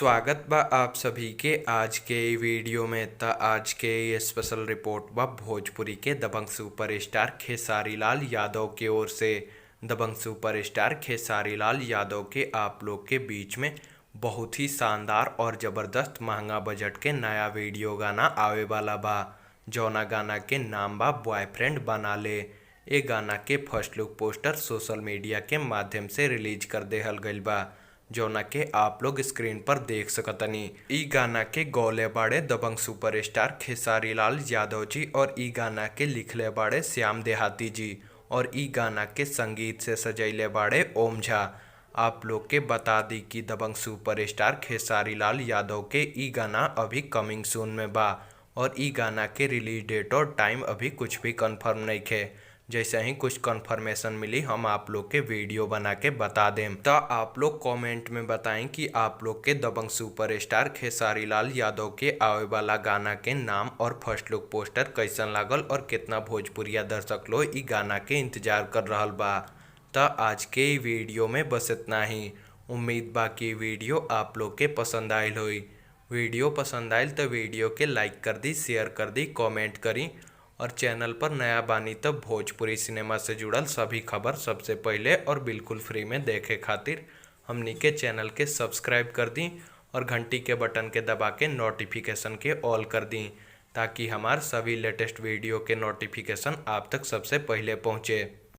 स्वागत बा आप सभी के आज के इ वीडियो में। त आज के ये स्पेशल रिपोर्ट बा भोजपुरी के दबंग सुपरस्टार खेसारी लाल यादव के ओर से। दबंग सुपरस्टार खेसारी लाल यादव के आप लोग के बीच में बहुत ही शानदार और ज़बरदस्त महंगा बजट के नया वीडियो गाना आवे वाला बा, जौना गाना के नाम बा बॉयफ्रेंड बना ले। ए गाना के first look poster social media के माध्यम से रिलीज कर देहल गइल बा, जौना के आप लोग स्क्रीन पर देख सकतनी। इ गाना के गौले बाड़े दबंग सुपरस्टार खेसारी लाल यादव जी और इ गाना के लिखले बाड़े श्याम देहाती जी और इ गाना के संगीत से सजैले बाड़े ओम झा। आप लोग के बता दी कि दबंग सुपरस्टार खेसारी लाल यादव के इ गाना अभी कमिंग सून में बा और इ गाना के रिलीज डेट और टाइम अभी कुछ भी कंफर्म नइखे। जैसे ही कुछ कंफर्मेशन मिली हम आप लोग के वीडियो बना के बता देम। त आप लोग कमेंट में बताएं कि आप लोग के दबंग सुपरस्टार खेसारी लाल यादव के आवे वाला गाना के नाम और फर्स्ट लुक पोस्टर कैसन लागल और कितना भोजपुरिया दर्शक लोग इ गाना के इंतजार कर रहल बा। त आज के इ वीडियो में बस इतना ही। उम्मीद बा कि वीडियो आप लोग के पसंद आयल होई। वीडियो पसंद आयल तो वीडियो के लाइक कर दी, शेयर कर दी, कमेंट करी और चैनल पर नया बानी तो भोजपुरी सिनेमा से जुड़ल सभी खबर सबसे पहले और बिल्कुल फ्री में देखे खातिर हमनी के चैनल के सब्सक्राइब कर दी और घंटी के बटन के दबा के नोटिफिकेशन के ऑल कर दी, ताकि हमार सभी लेटेस्ट वीडियो के नोटिफिकेशन आप तक सबसे पहले पहुँचे।